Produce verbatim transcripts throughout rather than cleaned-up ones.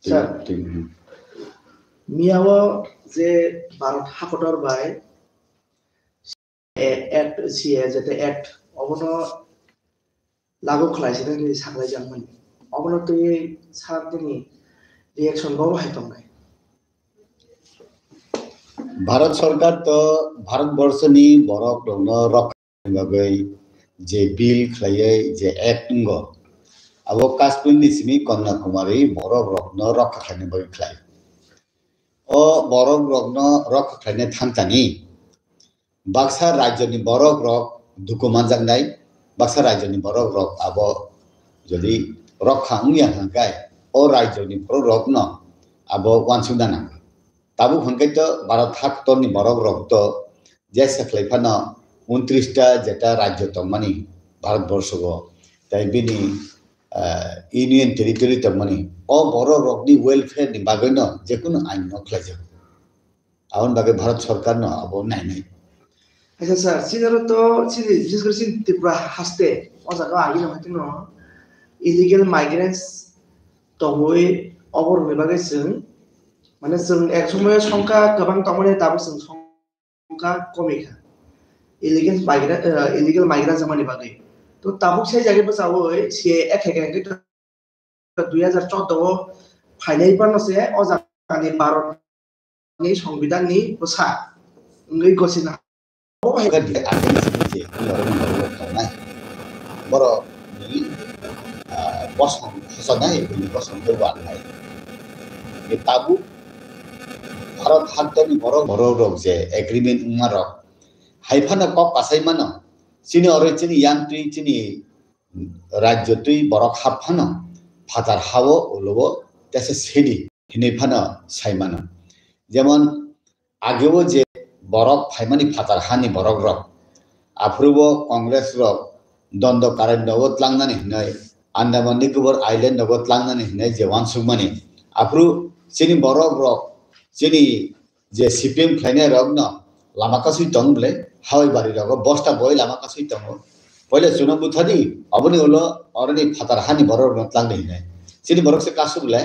Sir, thank you. Miyao je Bharat hakotor bai, eh, act, C A A jete act, obono lagu khlai sini ni saklai jang mani. Obono twi sir tini reaction bo hai tongnai. Bharat Sarkar to Bharat Borso ni borok rokno rok bagwi je bill khlaiwi je act wngo, abo Kashmir ni simi Kanyakumari borok rokno rokha khlaina bagwi khlai. O borok rokno rokha khlaina thangtani baksa rajyo ni borok rok duku manjaknai, baksa rajyo ni borok rok abo jodi rokha wngya hwnkhai o rajyo ni borok rokno abo uansukna nango. Tabuk hwnkhe to Bharat haktorni borok rok to jesa khlai phano untris ta jeta rajyo tongmani Bharat borso o, tai bini, ah, union territory tongmani, o borok rokni welfare ni bagwino jekunu ain no khlaijago. Aboni bagwi Bharat sorkar no abo nainai. Acha sir, chini aro to chini, bises kore chini Tripura haste, o jaga o agini hwnkhe no illegal migrants tongwi oborokni bagwi chwng, mane chwng ek somoyo songkha kwbang tongmani, tabuk chwng songkha komikha. Illegal migrant, eh, illegal migrants wngmani bagwi. To tabuk sai jagwi bwchaui C A A khaikha hwnkhe to dui hajar choudo o phainai phano se o jagani Bharat ni Songbidan ni bwsa wngwi gosina. Bo hai kadi agini simi je borok ni borok tongnai. Borok ni, ah, bosong khosonai, bini bosong khe wanai. Ni tabuk Bharat haktorni borok, borok rok je agreement wngma rok hai phano kok kasai mano. Chini oro chini yang twi chini rajyo twi borok hap phano phatar hao ulo o tesa sedi hinwi phano sai mano. Jemon ageo je borok phaimani phatar hani borok rok, aphuru bo Congress rok Dondo Kararnyo o tlangnani hinwi, Andaman Nicobar Island o tlangnani hinwi je uansukmani, aphuru chini borok rok chini je C P M khlainai rok no lama kasui tong bwle, hawai bari rogo bosta boi lama kasui tongo. Poila chwngno buthadi, oboni ulo oroni phatar hani borok rokno tlangdi hinai. Chini borok se kasuk le,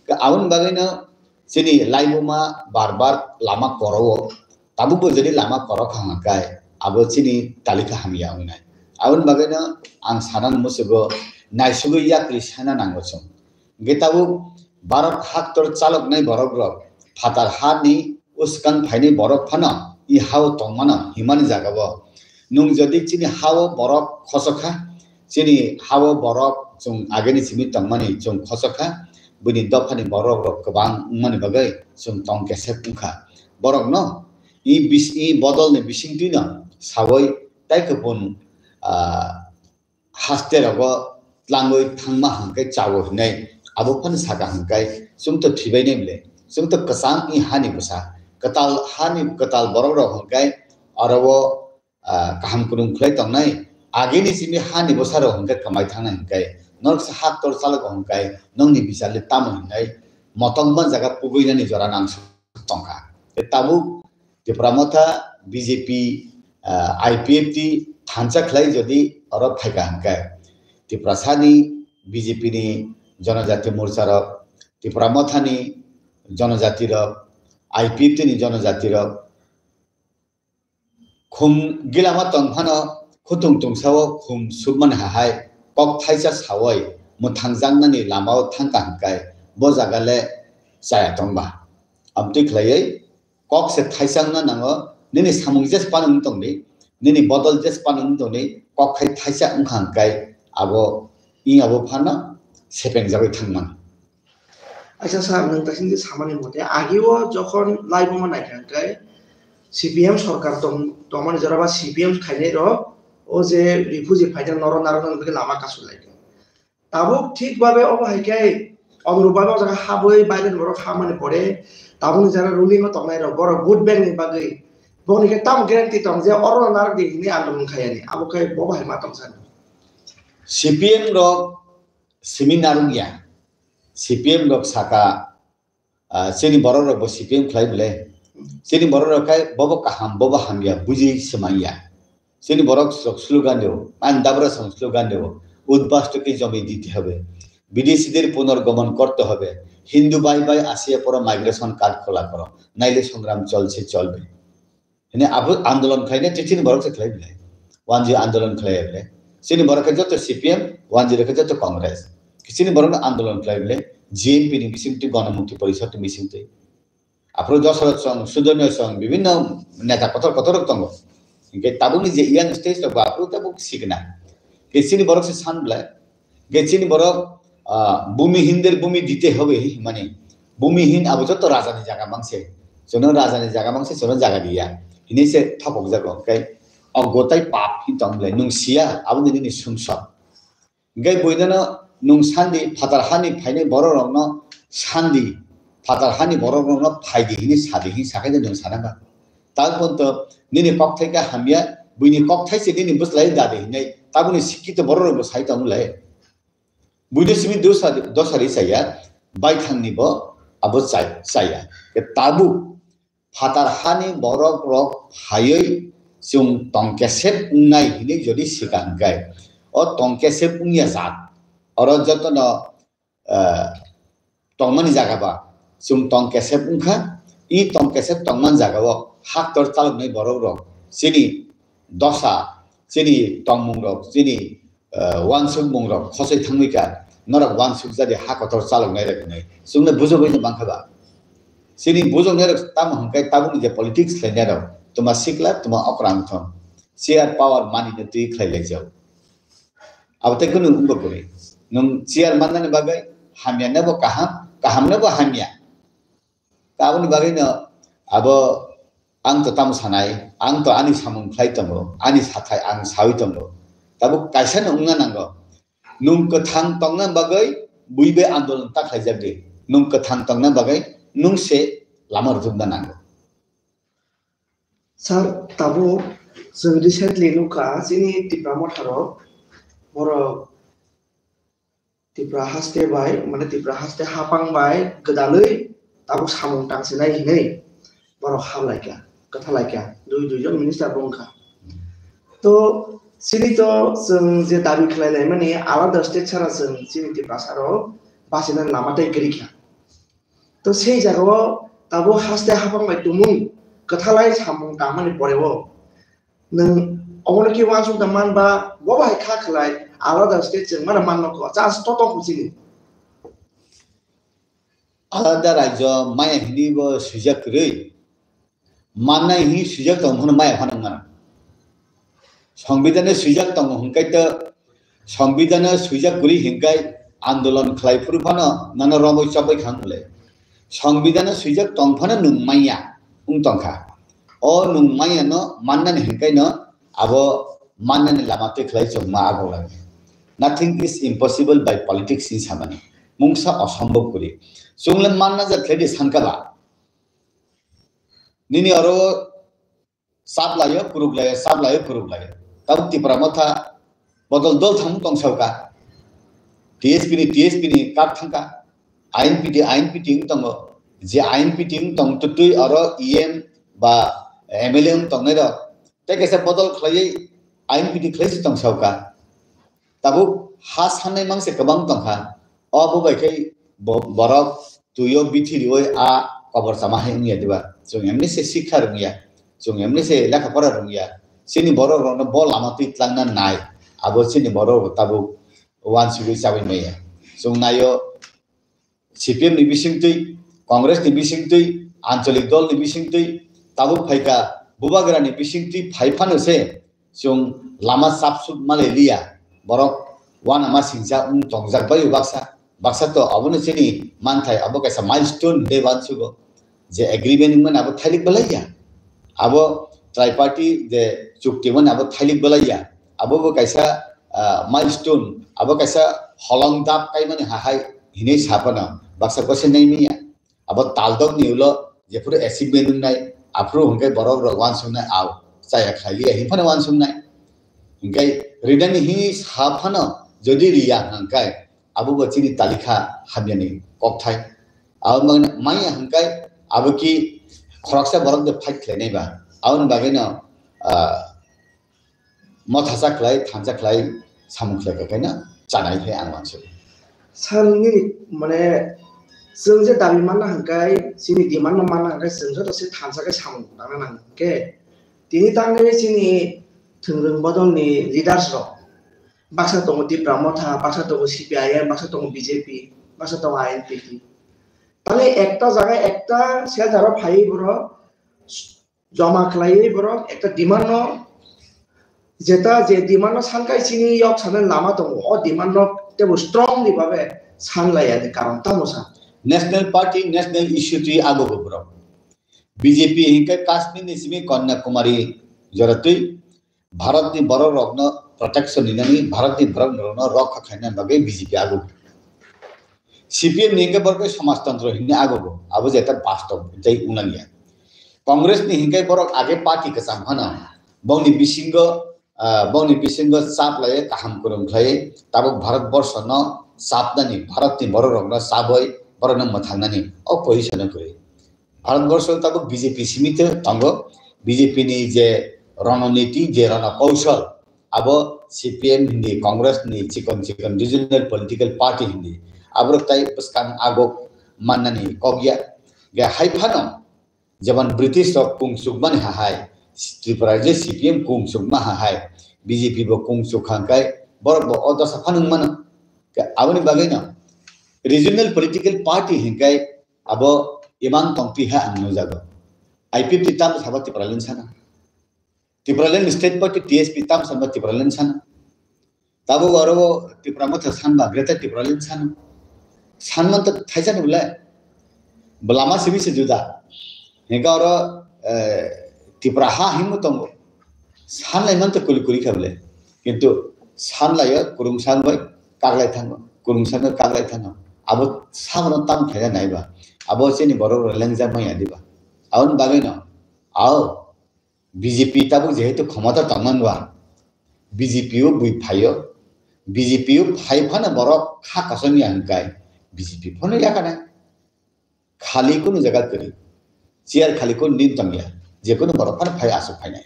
ka aboni bagwi no chini laibuma bar bar lama koro o, tabuk bo jodi lama koro kha hwnkhai, abo chini talika hamya wngnai. Aboni bagwi no ang sana musugo naisugwi yakri sana nango chwng. Hingke tabuk Bharat haktor chaloknai borok rok, phatar hani uskang phainai borok phano i hao tongmano himani jagao. Nwng jodi chini hao borok khosokha, chini hao borok chwng ageni simi tongmani chwng khosokha, buini dophani borok rok kwbang wngmani bagwi chwng tong kesep wngkha. Borokno i bis-, i bodolni bisingtwino sawi tai kupun, ah, haste rogo tlangwi thangma hwnkhe chawo hinwi abo phano saka hwnkhe chwngto thwibainai bwle, chwngto kwchang i hani bwsa, kwtal hani kwtal borok rok hwnkhe oro o, ah, kaham kwrwng khlai tongnai, agini simi hani bwsa rok hwnkhe kwmai thangnai hwnkhe noroksa haktor chalogo hwnkhe nokni bichar le tamo hinwi motokma jaga pugwinani jora nang tongkha. Tei tabuk Tipra Motha, B J P, ah, I P F T thansa khlai jodi oro phaikha hwnkhe, Tiprasani B J P ni Jonojati Morcha rok, Tipra Mothani jonojati rok, I P F T ni jonojati rok, khum gilama tong phano khutung tungsao khum submani hahai kok thaisa sawi mwthangjaknani lamao thangkha hwnkhe bo jaga le chaya tongba. Amtwi khlaiwi kok se thaisa wngna nango, nini samung jes phano wng tongdi, nini bodol jes phano wng tongdi, kok khai thaisa wngkha hwnkhe abo, i abo phano sepengjagwi thangmani. Aisa sir, nwng taising je samani mote, agio jokhon laibuma naikha hwnkhe C P M sorkar tong-, tongmani jora ba C P M khainai rok, o je refugee phaijak norok narwkna bagwi lama kasu laikha. Tabuk thik babe obo hai khe onurok babe o jaga habwi Biden borok hamani pore tabukni jora ruling o tongnai rok borok vote bank ni bagwi boni khe tamo guarantee tong je oro narwk di hinwi andolon khai ani, abo khe bobo hai ma tong sani. C P M rok simi narwk ya, C P M rok saka, ah, chini borok rok bo C P M khlai bwle. Chini borok rok khai bobo kaham, bobo hamya, buji swmai ya. Chini borok rok slogan dio, ani dabra song slogan dio, "Udbas to ki jomi diti hobe." বিদেশিদের পুনর্গমন করতে হবে। হিন্দু ভাই ভাই আসিয়া পড়ো, migration card খোলা করো, নাইলে সংগ্রাম চলছে চলবে। Hini abo andolon khlaina chini borok se khlai bile. Wanjwi andolon khlai bile. Chini borok khe joto C P M, wanjwi khe joto Congress. Chini borok no andolon khlai bile. G N P ni bising twi, Ganamukti Porishad ni bising twi. Aphuru Dosarot song, Sudono song, bibinno neta kotor kotor rok tongo. Hinkhe tabukni je young stage rok bo aphuru tabuk sikna. Khe chini borok se san bile. Ge chini borok, ah, bumi hindir bumi dite hobe hi, mane bumi hin abo joto raja ni jaga mangse. Jono raja ni jaga mangse, jono jaga diya. Hini se thopok jago, kai ogotai pap hin tong bile, nung siya, abo ni nini sumsok. Ge boidano nung sandi, phatar hani phainai borok rokno sandi, phatar hani borok rokno phaidi hini sadi hin sakai de nung sana ba. Tal ponto nini kokthai ka hamya, buini kokthai se nini bwslai dadi hinai, tabuni sikito borok rok bo sai tong le. Buino simi dosa, dosa ri chaya, baithangni bo abo chai-, chaya. Ke tabuk phatar hani borok rok phaiwi chwng tong kesep wngnai hinwi jodi swkang khe, o tong kesep wngya jat, oro jotono, eh, tongmani jaga ba chwng tong kesep wngkha, i tong kesep tongmani jaga o haktor chaloknai borok rok chini dosa, chini tongmung rok, chini, eh, uansukmung rok khosoi thangwi kha, norok uansuk jadi ha kotor chaloknai rok hinwi chwngno bujogwi no mankha ba. Chini bujoknai rok tamo hwnkhe tabukni je politics khlainai rok, tuma sikla, tuma okra wngthong, chair power mani no twi khlai laijak. Abo tei kunu wngbo kwrwi. Nwng chair mannani bagwi hamya nebo kaham, kaham nebo hamya. Aboni bagwi no abo ang to tamo sanai, ang to ani samung khlai tongo, ani sathai ang sawi tongo. Tabuk kaisa no wngna nango. Nwng kwthang tongna bagwi bui bai andolon ta khlaijak di. Nwng kwthang tongna bagwi nwng se lama rwjakna nango. Sir, tabuk chwng recently nukha chini Tipra Motha rok, borok Tipra haste bai, mane Tipra haste hapang bai gwdalwi tabuk samung tangsinai hinwi borok hamlaikha, kwthalaikha, dui dui jon minister bo wngkha. To chini to chwng je dabi khlai laimani alada state sara chwng chini Tiprasa rok bachina lama tei kwrwi kha. To sei jagao tabuk haste hapang bai tumung kwthalai samung tangmani poreo nwng obono khe uansuk da man ba bo bai kha khlai alada state chwng mano man nokho chance to tong chini. Alada rajyo maya hini bo swijak kwrwi. Mannai hini swijak tong phano maya phano wngmano. Songbidhano swijak tongo hwnkhe to, songbidhano swijak kwrwi hwnkhe andolon khlai phuru phano nono romwi chobwi kha wng le. Songbidhano swijak tong phano nwng manya wng tong kha. O nwng manya no mannani hwnkhe no abo mannani lama twi khlai chwng ma agok lagi. Nothing is impossible by politics hinwi samani. Mungsa osombob kwrwi. Chwng le manna jak khlai di sankha ba. Nini oro sap laio, kuruk laio, sap laio, kuruk laio. Tabuk Tipra Motha bodol dol thangmung tong sauka. T S P ni, T S P ni kak thangka. I N P T, I N P T wng tongo. Je I N P T wng tong tutui oro E M ba M L A wng tongnai rok. Tei kaisa bodol khlaiwi I N P T khlai se tong sauka. Tabuk ha sannai mangse kwbang tongkha. O bo bai khe bo-, borok twi o bithi riwi a kobor chama hai wngya diba? Chwng emni se sikha rwngya, chwng emni se lekha pora rwngya. Chini borok rokno bo lama twi tlangna nai, abo chini borok rok tabuk uansugwi chawi maya. Chwng naio C P M ni bisingtwi, Congress ni bisingtwi, ancholik dol ni bisingtwi, tabuk phaikha bubagra ni bisingtwi phai phano se, chwng lama chapsuk malai liya, borok uanama singcha wng tongjak bai baksa, baksa to abono chini manthai abo kaisa milestone hinwi uansugo, je agreement wngmani abo thailik belaiya, abo triparty je chukti wngmani abo thailik belaiya, abo bo kaisa, ah, milestone, abo kaisa holong dap kaimani hahai hinwi saphano baksa kosenai miya. Abo taldok ni ulo jephuru achievement wngnai, aphuru hwnkhe borok rok uansuknai, au, chaya khlai liya hinphano uansuknai. Hwnkhe rinani hini sa phano jodi riya hwnkhe, abo bo chini talikha hamyani kokthai. Abo mangni manya hwnkhe abo ki khoroksa borok de fight khlainai ba. Aboni bagwino, ah, motha cha khlai, thansa khlai, samung khlai kha khaina chanai khe ang uansukha. Sir, nini, mane, chwng je dabi manna hwnkhe, chini demand no manna hwnkhe, chwng joto se thansa khe samung tangna nang hwnkhe, tini tangwi chini thwngwrwng bodolni leaders rok, baksa tongo Tipra Motha, baksa tongo C P I M, baksa tongo B J P, baksa tongo I N P T. Tangwi ekta jaga ekta shelter o phaiwi borok joma khlaiwi borok ekta demand no, jeta je demand no sankai chini yok sanani lama tongo, o demand no tebo strongly babe sanlaiya ni karon tamo sa. National Party, national issue twi agogo borok. B J P hinkhe Kashmir ni simi Kanyakumari joratwi Bharat ni borok rokno protection rinani, Bharat ni borok rokno rokha khaina bagwi B J P agogo. C P M ni hinkhe borok khe samajtantro hinwi agogo, abo jeta bastob tei unangya. Congress ni hinkhe borok age party kwcham phano, bongni bisingo, ah, bongni bisingo chap lai kaham kwrwng khlai, tabuk Bharat borsho no chapnani, Bharat ni borok rokno chabwi borokno mwthangnani o position o kwrwi. Bharat borsho tabuk B J P simi tongo, B J P ni je rononiti, je rono koushal, abo C P M hindi, Congress ni chikon chikon regional political party hindi. Aborok tai bwskang agok mannani kok ya. Ge hai phano, jemon British rok kung chukmani hahai, Tripura je C P M kung chukma hahai, B J P bo kung chuk hangkai, borok bo o dosa phano wng mano. Ge aboni bagwi no regional political party hingkai abo imang tongpi ha ang nukjago. I P F T tamo sabo Tipraland sana. Tipraland State Party, T S P, tam sanba Tipraland sana. Tabuk oro o Tipra Motha sanba, Greater Tipraland sana. Sanman to thaisa ni bole. Lama simi se juda. Hingke oro, eh, Tipra ha himbo tongo. Sanlai man to kuli kuli kha bole. Kintu sanlai o kurung san bai kaglai thango. Kurung san bai kaglai thango. Abo sabono tam thaisa naiba. Abo chini borok rok lengjak manya diba. Aboni bagwi no. Ao. B J P tabuk jehetu khomota tongmani ba, B J P o bui phaio, B J P o phai phano borok kha kosom ya hwnkai, B J P phano yakanai. Khali kunu jaga kwrwi, chair khali kunu din tongya, je kunu borok phano phai aswk phainai.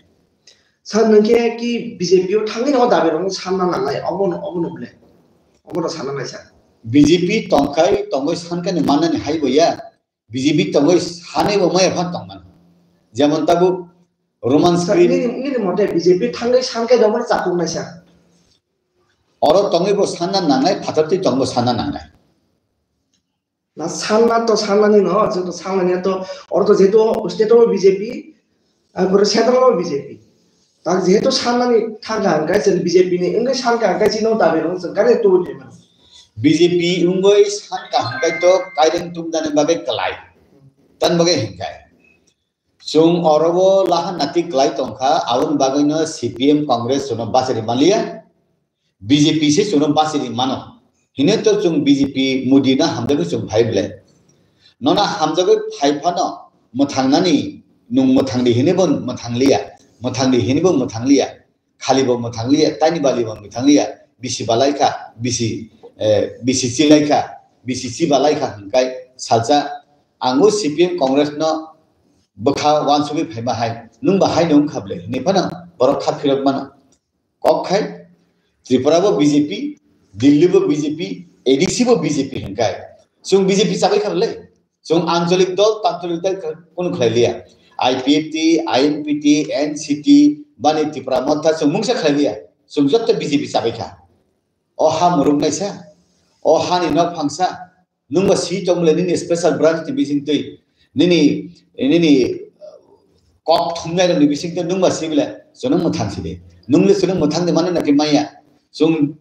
Sir, nwng khe ki B J P o thangwi no dabi rok sanna nangnai, obo no, obo no ble, obo no sanna nai sir. B J P tongkhai tongwi sankani mannani hai bo ya, B J P tongwi sanwi bo maya phan tongmani. Jemon tabuk Roman script. Nini, nini mote B J P thangwi sankai dongmani chakung naisa. Oro tongwi bo sanna nangnai, phatar twi tongbo sanna nangnai. Na sanna to sannani no, je to sannani to, oro to jeto state o B J P, Ar pore central o B J P. Tak jehetu sanmani thangkha hwnkhe chwng B J P ni wngwi sankha hwnkhe chini o dabi rok chwng kare tubui phaimani. B J P wngwi sankha hwnkhe to kaireng tubunani bagwi kwlai. Tan bagwi hwnkhe chwng oro o laha nati kwlai tongkha, aboni bagwino C P M Congress chwngno bachari manliya. B J P se chwngno bachiri mano. Hine to chwng B J P Modi no hamjagwi chwng phai ble. Nono hamjagwi phai phano mwthangnani nwng mwthangdi hine bo mwthangliya. Mwthangdi hine bo mwthangliya. Khali bo mwthangliya, taini bali bo mwthangliya. Bisi balai kha, bisi, eh, bisi chilai kha, bisi chibalai kha hwnkai salsa ang o C P M Congress no bwkha wansugwi phaima hai. Nwng ba hai no wngkha ble hine phano borok kha phirok mano. Kok khai Tripura bo B J P, Delhi bo B J P, A D C bo B J P hwnkai. Chwng B J P chabai kha le. Chwng ancholik dol, tancholik dol kunu khlai liya. I P F T, I N P T, N C T, bani Tipra Motha chwng mungsa khlai liya. Chwng jotto B J P chabai kha. O ha muruk naisa, o hani nok phangsa, nwng ba si tong bole nini special branch ni bising twi, nini, nini, uh, kok thumnai rok ni bising twi nwng ba si bole, chwng nwng mwthang si de. Nwng le chwng mwthang de mano na ki maya. Chwng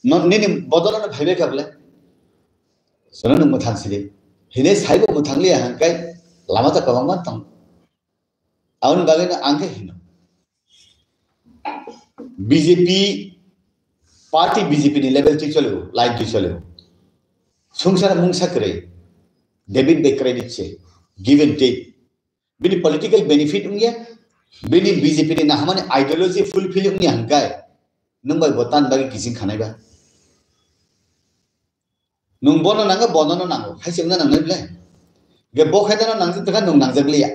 no, nini bodol no phaibai kha bole, chwng nwng mwthang si de. Hine saibo mwthang liya hangkai lama ta kwbangma tong. Aboni bagwi no ang khe hino. B J P party B J P ni level twi chole o, line twi chole o. Sungsar mungsa kwrwi. David bai credit se. Give and take. Bini political benefit wngya. Bini B J P ni nahamani ideology fulfill wngya hangkai. Nwng bai bo tan bagwi kiching khanai ba. Nwng bono nango, bono no nango, hai se wngna nangnai ble. Ge bo khai dano nangjak tongkha, nwng nangjak liya.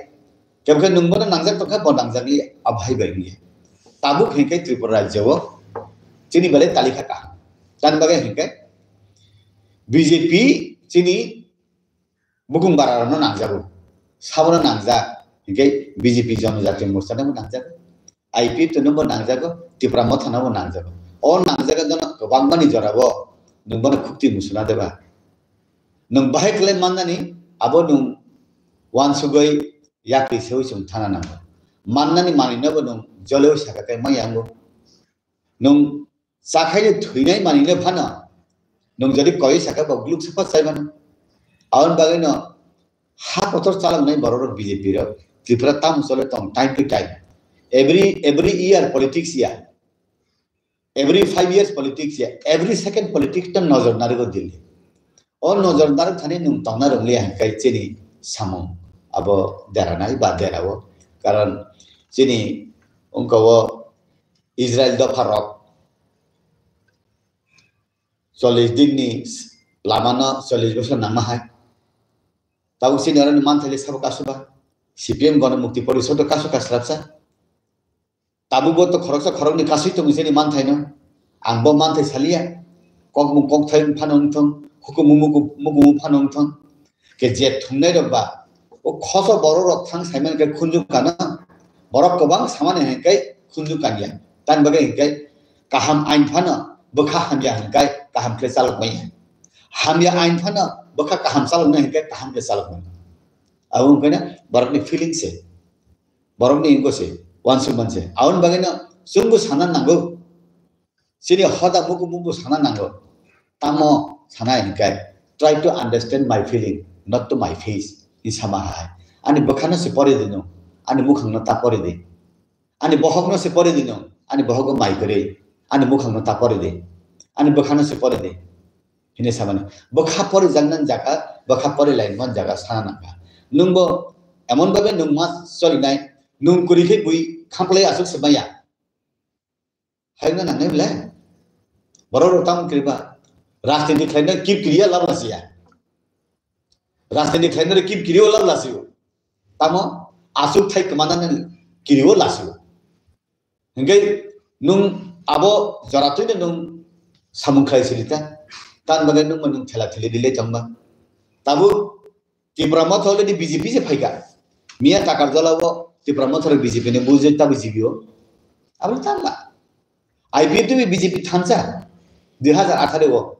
Kebo khe nwng bono nangjak tongkha, bo nangjak liya. Abo hai bai wngya. Tabuk hinkhe Tripura rajya o chini belai talikha kaham. Tani bagwi hinkhe B J P chini bukung bara rokno nangjago, sabono nangjak, hinkhe B J P Jonojati Morcha nobo nangjago, I P F T nobo nangjago, Tipra Motha nobo nangjago. O nangjago jono kwbangmani jorabo nwng bono khukti musuna deba. Nwng bahai khlai mannani abo nwng uansugwi yakri sewi chwng thana nango. Mannani manwinobo nwng joleo saka khe maya wngo. Nwng chakhaino thwinai manwino phano nwng jodi koi saka bo gluk sapa chai mano. Aboni bagwino ha kotor chaloknai borok rok B J P rok Tripura tamo chole tong time to time. Every, every year politics ya. Every five years politics ya. Every second politics to nojor narwgo Delhi. O nojor narwk thani nwng tongna rwngli hwnkhai chini samung abo deranai ba derao. Karon chini wngkha o Israel dopha rok chollish din ni lama no chollish bosor nangma hai. Tabuk chini oro ni manthai le sabo kasuba. C P M Gona Mukti Porishod o kasu kasrapsa. Tabuk bo to khoroksa khoroknwi kasui tongo chini manthai no. Ang bo manthai saliya. Kokmung kokthai phano wngthong, hukumu muku-, mukumu phano wngthong. Khe je thumnai rok ba, o khoso borok rok thang saimani khe khunju kana. Borok kwbang samani hwnkhai khunju kanya. Tani bagwi hwnkhai kaham ain phano bwkha hamya hwnkhai kaham khe chalok maya. Hamya ain phano bwkha kaham chaloknai hwnkhai kaham khe chalok maya. Abo wngkha na borokni feeling se. Borokni wngkha se, uansukman se. Aboni bagwino chwngbo sana nango. Chini hoda mukumu bo sana nango. Tamo sana hwnkhai, "Try to understand my feeling, not to my face," hinwi sama hai. Ani bwkhano se pori di nwng, ani mukhangno ta pori di. Ani bohokno se pori di nwng, ani bohokbo mai kwrwi, ani mukhangno ta pori di. Ani bwkhano se pori di. Hinwi samani. Bwkha porijaknani jaga, bwkha porilaimani jaga sana nangkha. Nwngbo emon bhabe nwng ma cholinai, nwng kwrwi khe bui khamplai aswk se maya. Haino nangnai belai. Borok rok tamo kwrwi ba. Rajniti khlaina kip kiriya lab lasiya. Rajniti khlaina kip kiriyo lab lasiyo. Tamo aswk thai kwmanani kiriyo lasiyo. Hingke nwng abo joratwino nwng samung khlai sirita. Tan bagwi nwngbo nwng thela theli rilai tongba. Tabuk Tipra Motha already B J P se phaikha. Miya Takarjala o Tipra Motha rok B J P ni bujui tabuk G B o. Abo tangla. I P F T BJ P thansa. Dui hazar atharo o.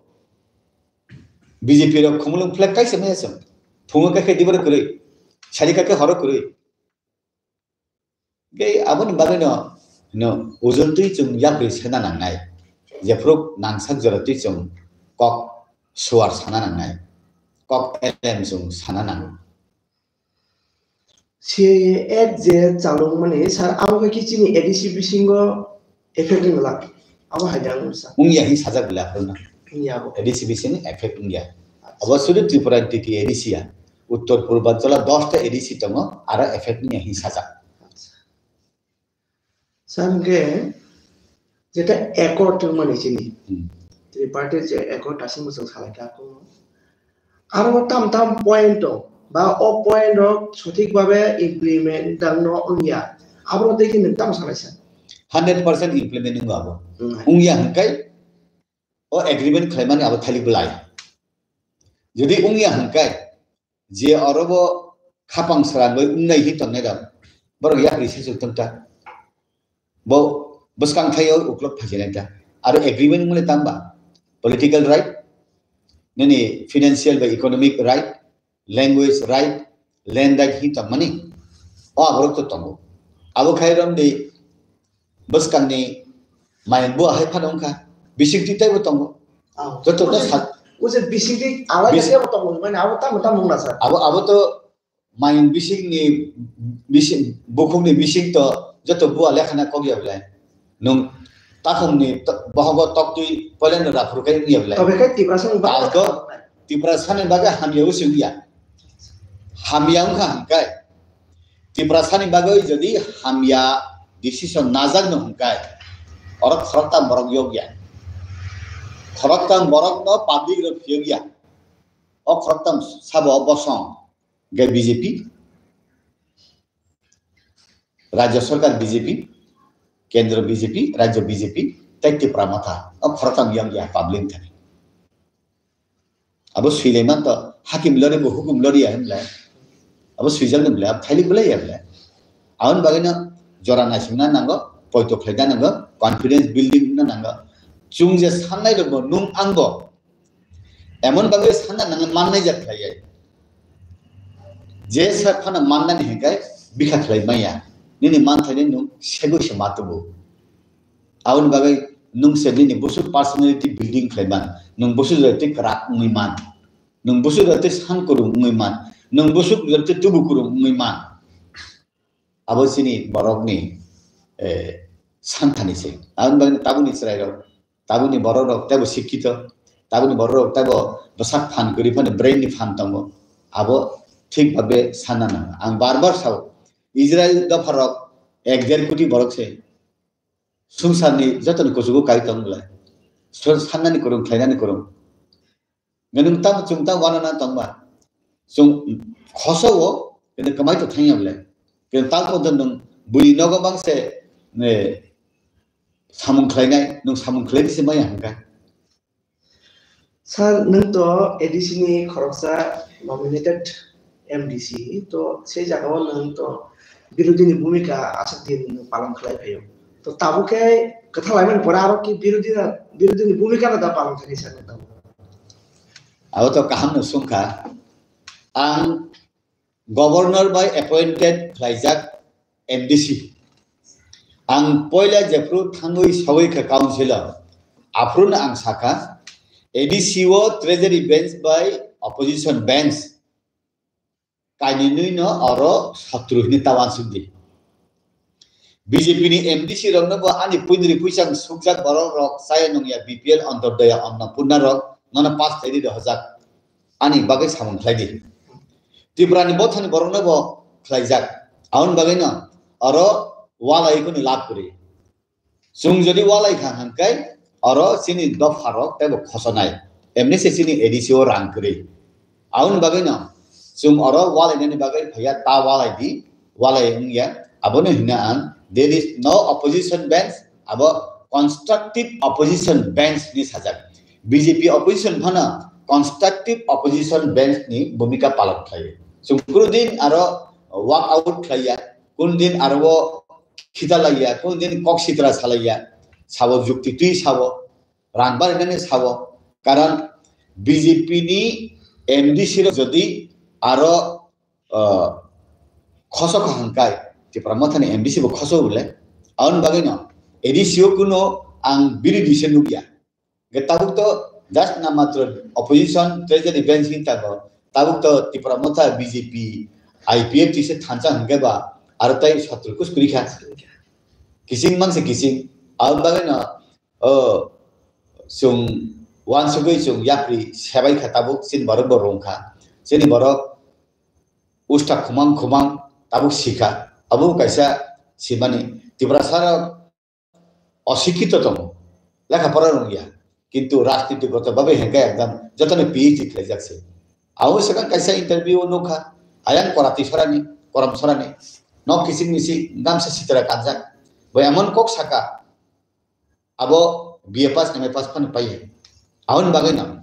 B J P rok khumulwng flag kaisa maya song. Phungo khe khe diboro kwrwi. Sari khe khe horo kwrwi. Tei aboni bagwino, no, ujultwi chwng yapri sena nangnai. Jephru nangsak joratwi chwng kok suar sana nangnai. Kok elem chwng sana nango. C A A Act je chalokmani, sir, abo khe chini A D C bisingo effect wngla. Abo hai da wngsa. Wngya hin sajak bwle aphuru no. Wngya abo. A D C bising effect wngya. Acha. Abo sudu Tripura T T A D C ya. Uttor Purbanchal o dosta A D C tongo, aro effect wngya hin sajak. Acha. Sir, hwnkhe jeta accord wngmani chini. Hmm. Tripartite je accord dasimbo chwng salai kha, aro tam tam point dong, ba o point rok sothik bhabe implement dangno wngya, aboro tei khe nwng tamo salai sa? Hundred percent implement wngya abo. Hmm. Wngya hwnkhe o agreement khlaimani abo thailik belai. Jodi wngya hwnkhe, je oro bo khapang srangwi wngnai hi tongnai rok, borok yapri se chuk tongta. Bo bwskang thaio uklok phaijinai ta. Aro agreement wngmani tamba political right, nini financial ba economic right, language right, land right hi tongmani. O aborok to tongo. Abo khai romdi bwskangni mayung bo ahai phano wngkha. Bisingtwi teibo tongo. Ah, joto no sa-, o je bisingtwi alai bis- khe bo tongo, mane abo tamo tamo wngna sa. Abo, abo to mayung bisingni bising, bukhukni bising to joto bua lekhana kok ya belai. Nwng takhumni to-, bohogo toktwi poilano raphuru khai wngya belai. Tobe khai Tiprasa ni bagwi Tiprasani bagwi hamya usi wngya. Hamya wngkha hwnkhai. Tiprasani bagwi jodi hamya decision najakno hwnkhai, oro khoroktham borok yokya. Khoroktham borokno public rok phiyokya. O khoroktham sabo bosong. Hwnkhe B J P, Rajya Sarkar B J P, Kendro B J P, Rajya B J P, tei Tipra Motha. O khoroktham yokya public thani. Abo swilaiman to hakim lori bo hukum lori ya himle. Abo swijak ni bole, abo thailik bole ya bole. Aboni bagwi no jora naisingna nango, poito khlaina nango, confidence building na nango. Chwng je sannai rok bo nung ang bo emon bagwi sanna nango mannai jak khlai ya. Je sa phano mannani hinkai bikha khlai maya. Nini manthai ni nung segwi se matubu. Aboni bagwi nung se nini busuk personality building khlai man. Nung busuk jati kwrak wngwi man. Nung busuk jati san kurung wngwi man. Nung busuk jati tubu kurung wngwi man. Abo chini borokni, eh, santhani se. Aboni bagwi tabukni chwrairok, tabukni bororok teibo sikkito, tabukni bororok teibo bwsak phan kwrwi phano brain ni phan tongo. Abo thik babe sanna nango. Ang bar bar sao, Israel dopharok ek der koti borok se. Swngcharni jotoni kuchugo kai tong bwlai. Sor sannani kwrwng, khlainani kwrwng. Nwng tamo chwng tamo wanana tongba. Chwng khoso-o, kene kwmai to thangya bwlai. Kene tal pon nwng bui nogo bangse, ne, samung khlainai, nwng samung khlainai se maya hwnka. Sir, nwng to A D C ni khoroksa nominated M D C, to sei jagao nwng to birodhi ni bhumika aswk din nwng palon khlai phaio. To tabuk khe kwthalaimani pore aro ki birodhi na, birodhi ni bhumika no da palon khainai sir nwng tabuk? Abo to kaham no swngkha. Ang Governor bai appointed khlaijak M D C. Ang poila jephru thangwi sogwi kha councilor, aphruno ang sakha, A D C o treasury bench bai opposition bench kainwi no oro sotru hinwi ta uansuk di. B J P ni M D C rokno bo ani puinri puisang sukjak borok rok chaya nungya B P L Antodoya Annapurna rok nono pass khlaidi rohorjak. Ani bagwi samung khlaidi. Tripura ni bothani borokno bo khlaijak. Aboni bagwino oro walai kunu lab kwrwi. Chwng jodi walai kha hwnkhai oro chini dopha rok teibo khosonai. Emni se chini A D C o rang kwrwi. Aboni bagwino chwng oro walainani bagwi phaiya ta walai di, walai wngya. Abono hino ang, there is no opposition bench, abo constructive opposition bench ni sajak. B J P opposition phano constructive opposition bench ni bhumika palon khlaio. Chwng kunu din aro walk out khlaiya, kunu din aro khitalaiya, kunu din kok sitra salaiya, sabo jukti twi sabo. Rang barinani sabo, karon B J P ni M D C rok jodi aro, ah, khosok hwnkhai, Tipra Mothani M D C bo khosok bole, aboni bagwino A D C o kuno ang birodhi se nukya. Ge tabuk to just na matro opposition treasury bench hin tago, tabuk to Tipra Motha B J P I P F T se thansa hwnkhe ba aro tai sotro kus kwrwi kha. Kising mangse kising, aboni bagwino O, chwng uansugwi chwng yapri sebai kha tabuk, chini borok bo rwng kha. Chini borok usta khumang khumang tabuk sikha. Abo kaisa simani Tiprasa rok osikkito tongo. Lekha pora rwngya. Kintu rajniti goto babe hengkhe ekdam jotono P H D khlaijak se. Abo swkang kaisa interview o nukha. Ayang korati sorani, korom sorani. Nok kising mising gamsa sitra kanjak. Bo emon kok saka. Abo B A pass, M A pass phano paiya. Aboni bagwi no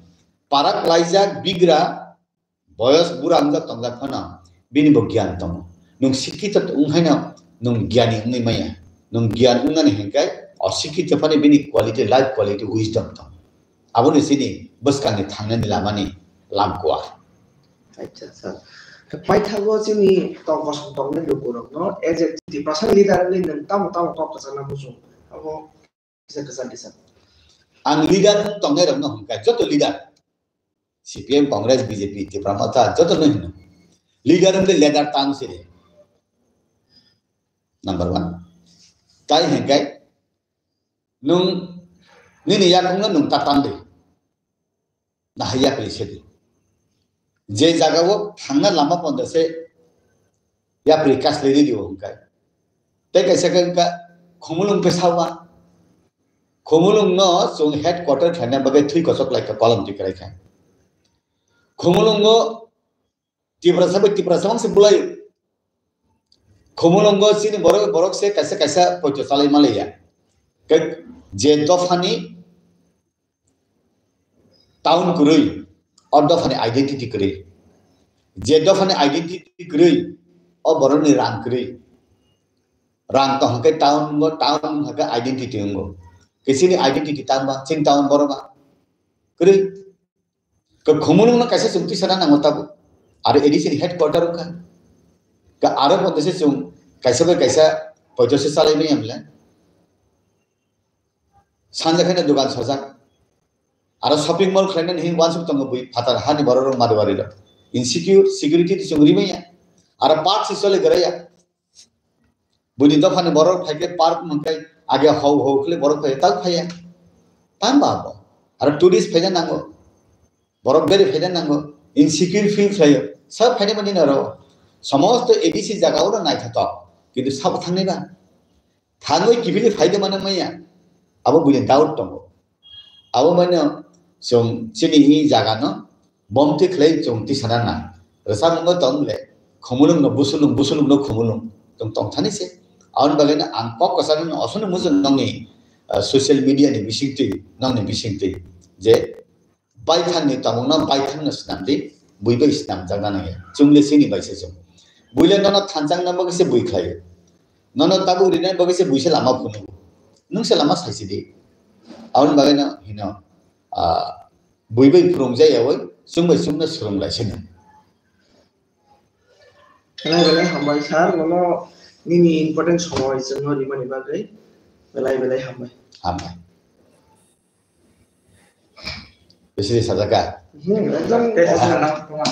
parak laijak bigra boyos bura wngjak tongjak phano bini bo giyan tongo. Nwng sikkito wngkhaino nwng giyani wngwi maya. Nwng giyan wngnani hinkhai o sikkito phano bini quality, life quality, wisdom tongo. Aboni chini bwskangni thangnani lamani lamkuar. Acha, sir. Paithago chini tong kosong tongnai lukurokno as a Tiprasa leader wngwi nwng tamo tamo kok kwchangna muchung? Abo kisa kwchang kisa. Ang leader wng tongnai rokno hwnkha, joto leader. C P M, Congress, B J P, Tipra Motha, joto no hino. Leader wngwi leader tang siri. Number one. Tai hwnkhe nwng nini yakungno nwng ta tang di. Nahai yapri sedi. Je jagao thangna lama pondo se yapri kaslai di o hwnkhe. Tei kaisa khe wngkha khumulwng khe sawa. Khumulwng no chwng headquarter khlaina bagwi thwi kochok lai kha, kolom twi kwrai kha. Khumulwngo Tiprasa bai Tiprasa mangse bulai. Khumulwngo chini borok, borok se kaisa kaisa poito chalai malaiya. Khe je dophani town kwrwi, O dophani identity kwrwi. Je dophani identity kwrwi, o borokni rang kwrwi. Rang tong hwnkhe town wngo, town hwnkhe identity wngo. Kisini identity tangba, chini town borok ba kwrwi. Ka khumulwng no kaisa chwng tisana nango tabuk. Aro A D C ni headquarter wngkha. Ka aro bo tese chwng kaisa bai kaisa poito se chalai manya mle. Sanja khe no dogan sajak. Aro shopping mall khlainani hin wansuk tongo bui phatar hani borok rok Marwari rok. Insecure, security tisung rimaya. Aro park si chole geraya. Buini dophani borok phaikhe park mangkai age hau hau khle borok phai tak phaiya. Tamba abo. Aro tourist phaina nango. Borok beri phaina nango. Insecure feel khlaio. Sa phaina mani naro. Somosto A D C jaga oro naithotok. Kintu sabo thangnai ba. Thangwi kibili phaide mano maya. Abo buini doubt tongo. Abo mano chwng chini i jaga no bomti khlai chwng tisana na. Rwchapmung no tong le khumulwng no busulwng, busulwng no khumulwng chwng tong thani se. Aboni bagwi no ang kok kwcharo no osono mujung nongni, ah, social media ni bisingtwi, nongni bisingtwi je baithang ni tongmung no baithang no swnam di, bui bai swnam jakna nangya. Chwng le chini bai se chwng. Bui le nono thanchang na bagwi se bui khlai. Nono tabuk rina bagwi se bui se lama phunu. Nung se lama saisi di. Aboni bagwi no hino, ah, bui bai phwrwng jaya oi, chwng bai chwng no swrwng lai se no. Belai belai hambai sir, nono nini important somoi chwngno rimani bagwi belai belai hambai. Hambai. Bisi sajak kha? Hmm, ekdom.